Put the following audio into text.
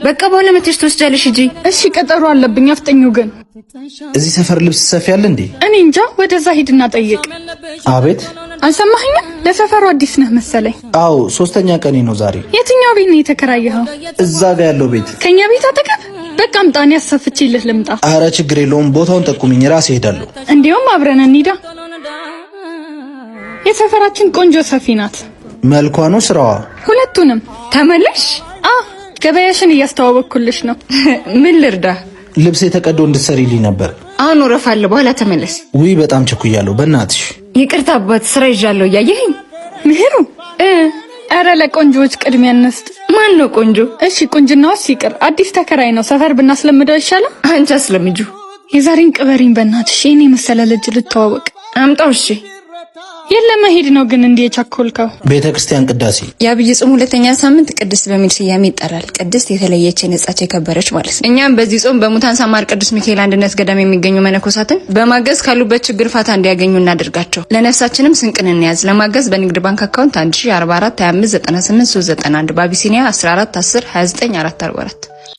በቃ በኋላ መተሽ ትወስጃለሽ። ሂጂ። እሺ፣ ቀጠሮ አለብኝ። አፍጠኙ ግን። እዚህ ሰፈር ልብስ ሰፊ አለ እንዴ? እኔ እንጃ፣ ወደዛ ሂድና ጠይቅ። አቤት። አልሰማኸኝም? ለሰፈሩ አዲስ ነህ መሰለኝ። አዎ፣ ሶስተኛ ቀኔ ነው ዛሬ። የትኛው ቤት ነው የተከራየኸው? እዛ ጋ ያለው ቤት። ከኛ ቤት አጠገብ? በቃ አምጣ፣ እኔ አሰፍቼልህ ልምጣ። አረ ችግር የለውም፣ ቦታውን ጠቁሚኝ፣ ራሴ እሄዳለሁ። እንዲሁም አብረን እንሂዳ። የሰፈራችን ቆንጆ ሰፊ ናት። መልኳ ነው ስራዋ? ሁለቱንም። ተመለሽ። አ ገበያሽን እያስተዋወቅኩልሽ ነው። ምን ልርዳ? ልብስ የተቀዶ እንድትሰሪልኝ ነበር። አሁን ወረፋ አለ፣ በኋላ ተመለስ። ውይ በጣም ቸኩያለሁ፣ በእናትሽ። ይቅርታ አባት፣ ስራ ይዣለሁ እያየኸኝ። ምህሩ እ ኧረ ለቆንጆዎች ቅድሚያ እንስጥ። ማን ነው ቆንጆ? እሺ ቁንጅናውስ ይቅር፣ አዲስ ተከራይ ነው። ሰፈር ብናስለምደው ይሻላል። አንቺ አስለምጁ። የዛሬን ቅበሪኝ በእናትሽ። የኔ የመሰለ ልጅ ልተዋወቅ። አምጣው። እሺ። የለም መሄድ ነው ግን እንዲህ የቸኮልከው? ቤተ ክርስቲያን ቅዳሴ። የአብይ ጾም ሁለተኛ ሳምንት ቅድስት በሚል ስያሜ ይጠራል። ቅድስት የተለየች፣ የነጻች፣ የከበረች ማለት ነው። እኛም በዚህ ጾም በሙታን ሳማር ቅዱስ ሚካኤል አንድነት ገዳም የሚገኙ መነኮሳትን በማገዝ ካሉበት ችግር ፋታ እንዲያገኙ እናደርጋቸው። ለነፍሳችንም ስንቅን እንያዝ። ለማገዝ በንግድ ባንክ አካውንት 1044 25 98 391፣ በአቢሲኒያ 14 10 29 444።